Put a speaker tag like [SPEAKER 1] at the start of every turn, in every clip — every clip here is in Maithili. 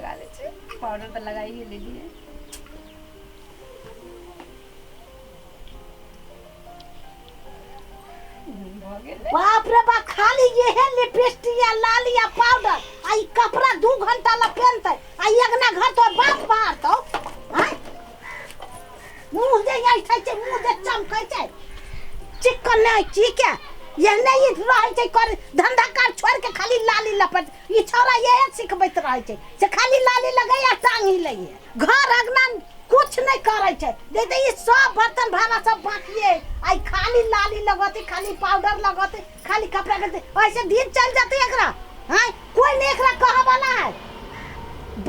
[SPEAKER 1] लगा लै छी। पाउडर तऽ लगाइए लेलियै। भऽ गेलै।
[SPEAKER 2] बाप रे बाप, खाली इहे लिपस्टिक या लाली या पाउडर आ ई कपड़ा 2 घंटा ला पहनतै आ ई अगना घर तो बाप मारतौ। आँय, मुँह जे ऐठै छै, मुँह जे चमकै छै, चिक्कन नहि की के एहने ई रहै छै। कर धंधा कार छोड़ के खाली लाली लपट ई छौड़ा इहे सिखबैत रहै छै से खाली लाली लगैया, टांग हिलैया, घर अगना कुछ नहीं करै छै। देते ई सब बर्तन भाड़ा सब बाकिए, आई खाली लाली लगते, खाली पाउडर लगते, खाली कपड़ा पहनते, ऐसे दिन चल जाते एकरा। हैं, कोई नहीं एकरा कहे वाला है।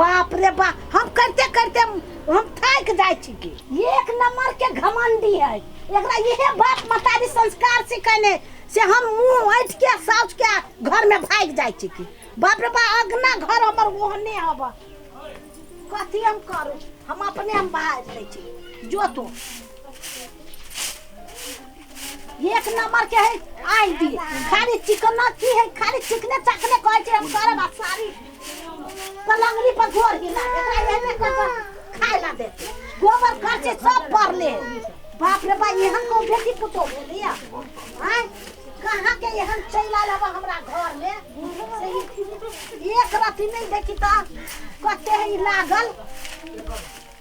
[SPEAKER 2] बाप रे बाप, हम करते करते हम थाक जाइ छी। की एक नंबर के घमंडी है एकरा। इहे बाप मतारी संस्कार सिखेने से हम मुंह ऐठ के साउच के घर में भाग जाइ छी। की बाप रे बाप, अगना घर हमर ओहने हब। कथी हम करू? हम अपने हम बाहर लै छी। जो तू एक नंबर के है आई दी, खाली चिकना की है, खाली चिकने चकने कहै छै हम करब आ सारी पलंगरी पर गोर हिला एकरा एहने कर कर खाय ला देते, गोबर खर्चे सब पड़ले। बाप रे बाप, एहन को बेटी पुतोह भेलिया? आँय, कहाँ के एहन चलि आयल हबा हमरा घर में से एक रति नहीं देखी तऽ कते है ई लागल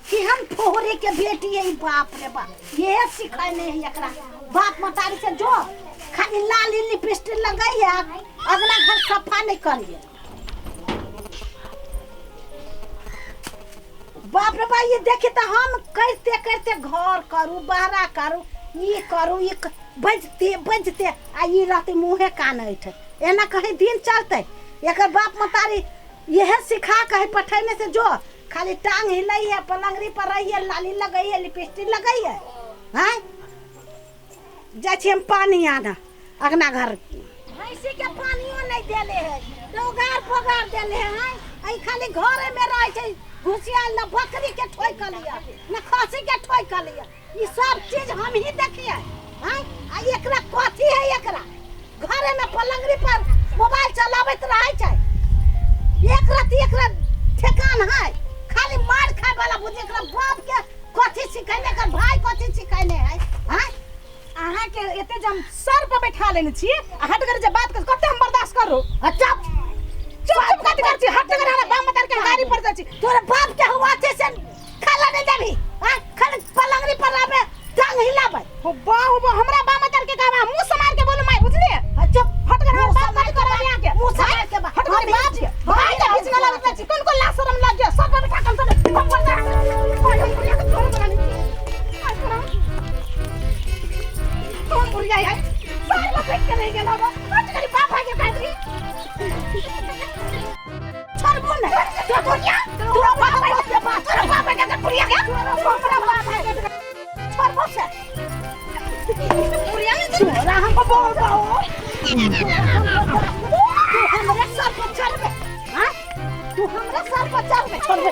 [SPEAKER 2] कि हम फोहरे के बेटी है। बाप रे बाप, ये सिखैने है एकरा बाप मतारी से जो खाली लाली लिपस्टिक लगई है, अगला घर सफा नहीं करिए। बाप रे बाप, ये देखी तो हम करते करते घर करू, बहरा करू, ई करू, ई बजते बजते आ ई रहते मुँहे कान ऐठ। एना कहीं दिन चलते? एकर बाप मतारी यह सिखा के पठैने से जो खाली टांग हिलै है, पलंगरी पर रही है, लाली लगै है, लिपस्टिक लगै है। हैं, जाइ छी हम पानी आना अगना घर। भैंसी के पानियो नहीं देले है, रोगार पोगार देले है। हैं, ई खाली घरे में रहे छै घुसियाल। न बकरी के ठोकल या न खसी के ठोकल या, ई सब चीज हम ही देखिए। हैं, आ एकरा कथी है? एकरा घरे में पलंगरी पर मोबाइल चलाबैत रहै छै। एक रति एकरा ठेकान है? खाली मार खाए वाला बुद्धि। एकरा बाप के कथी सिखैने? एकर भाई कथी सिखैने है? हैं?
[SPEAKER 3] अहाँके एते जे हम सर पर बैठा लेने छी आ हट कर जे बात कर, कते हम बर्दाश्त करू?
[SPEAKER 2] अच्छा।
[SPEAKER 3] चुप चुप कथी कर छी? हट कर, हमरा बाप मतार के गाड़ी पर जाइ छी।
[SPEAKER 2] तोरे बाप के हुआ छै से खाला नहीं देबी? हाँ, खाली पलंगरी पर आबे टांग हिलाबे।
[SPEAKER 3] हो बा हो बा, हमरा बाप मतार के कहबा मुंह समार के बोलू माय, बुझलिए?
[SPEAKER 2] चुप।
[SPEAKER 3] हट कर, हमरा
[SPEAKER 2] मुँह
[SPEAKER 3] बाप
[SPEAKER 2] समार
[SPEAKER 3] मत करब यहाँ के।
[SPEAKER 2] मुँह समार के बा।
[SPEAKER 3] हट कर,
[SPEAKER 2] हम
[SPEAKER 3] बाप के भाई के बीच में लगत छी। कोन कोन ला शरम लग गया सर पर बैठा कम से कम बर्दाश्त। भाई हम बुढ़िया के छोड़ बनानी कौन बुढ़िया है? सार लपेट के रह गेल हबा। हट कर, बाप भाई के काटली।
[SPEAKER 2] छोड़बो नहीं तो बुढ़िया। तोरा बाप है के बाप, तोरा बाप है के बुढ़िया के, तोरा बाप है के छोड़बो से।
[SPEAKER 3] बुढ़िया ने
[SPEAKER 2] तोरा हम बोल तू हमरे सर पर चढ़बे? हाँ, तू हमरे सर पर चढ़बे? छोड़बे।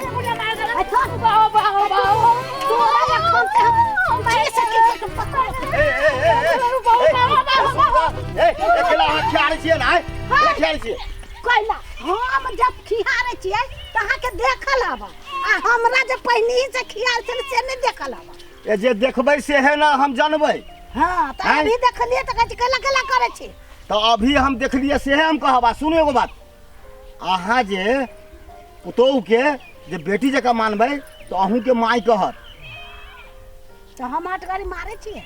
[SPEAKER 2] अच्छा।
[SPEAKER 3] बाओ बाओ बाओ।
[SPEAKER 2] तोरा एखन से हम छी सकी के पकड़।
[SPEAKER 4] ए ए ए ए ए, अकेला अहाँ खियारै छियै ने? आइ खियारै छियै?
[SPEAKER 2] कैला हम जब खिहारै छियै तऽ अहाँके देखल हबा आ हमरा जे पहिनही से खियाल छलै से नहि देखल हबा?
[SPEAKER 4] ए, जे देखबै से है ने हम जानबै।
[SPEAKER 2] हाँ, तऽ
[SPEAKER 4] आँय?
[SPEAKER 2] अभी देखलियै तऽ कहै छी कैला कैला करै छी।
[SPEAKER 4] तऽ अभी हम देखलियै सेहे हम कहब। आ सुनू एगो बात, अहाँ जे पुतोहुके जे बेटी जकाँ मानबै तऽ अहूँके माय कहत।
[SPEAKER 2] तऽ हम अटगरी मारै छियै?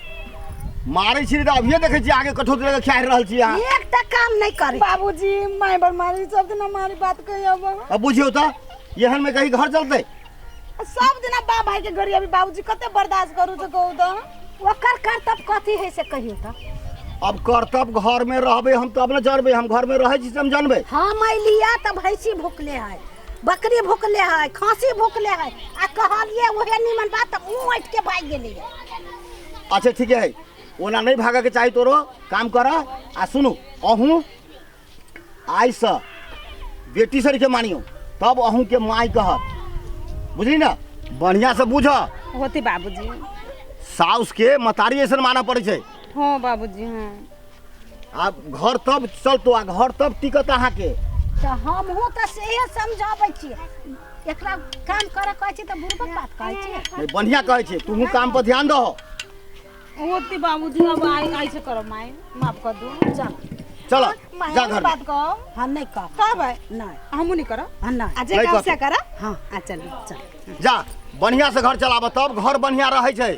[SPEAKER 4] मारै छी तऽ अभिये देखै छी आगे कठोत लऽ कऽ खिया रहल छी अहाँ।
[SPEAKER 2] एकटा काम नहि करै।
[SPEAKER 3] बाबूजी, माय बड़ मारी, सब दिन मारी बात कही अब।
[SPEAKER 4] अब बुझियौ तऽ एहन में कहीं घर चलतै?
[SPEAKER 3] सब दिन बाप भाई के गरी अभी बाबूजी, कते बर्दाश्त करू से कहू तऽ?
[SPEAKER 2] ओकर कर्तव्य कथी है से कहियौ तऽ।
[SPEAKER 4] अब कर्तव्य घर में रहबै हम तब ने जानबै। हम घर में रहै छी से हम जानबै।
[SPEAKER 2] हम अलिया तऽ भैंसी भुकले है, बकरी भुकले है, खांसी भुकले है आ कहलिए उहे निमन बात तऽ मुँह ऐठ के भागि गेलियै।
[SPEAKER 4] अच्छा ठीक है, ओना नहीं भागे के चाही। तोरो काम कर। आ सुनू, अहूँ आइसँ बेटी सरीके मानियो, तब अहूँके माय कहत, बुझली ने? बढ़िया से बुझ।
[SPEAKER 1] होती बाबूजी।
[SPEAKER 4] साउस के मतारी ऐसन मानऽ पड़ै छै।
[SPEAKER 1] हाँ बाबूजी, हाँ।
[SPEAKER 4] आ घर तब चलतो आ घर तब टिकत अहाँके।
[SPEAKER 2] तऽ हमहूँ तऽ सेहे समझाबै छियै। एकरा काम करे कहै छी तऽ बुढ़बक बात कहै छी।
[SPEAKER 4] नहीं, बढ़िया कहै छै, तूहू काम पर ध्यान दहो।
[SPEAKER 1] ओती बाबूजी अब आई आई से करो माई, माफ कर दो।
[SPEAKER 2] चल
[SPEAKER 4] चल
[SPEAKER 3] माय
[SPEAKER 4] जा घर में।
[SPEAKER 3] बात कहो।
[SPEAKER 2] हाँ नहीं कह।
[SPEAKER 3] कब है?
[SPEAKER 2] नहीं।
[SPEAKER 3] हमू नहीं करो।
[SPEAKER 2] हाँ नहीं।
[SPEAKER 3] आ जे
[SPEAKER 4] नहीं
[SPEAKER 3] काम
[SPEAKER 4] करतौ।
[SPEAKER 3] से करा।
[SPEAKER 2] हाँ आ चल चल
[SPEAKER 4] जा बढ़िया से घर चलाब, तब घर बढ़िया रहै छै।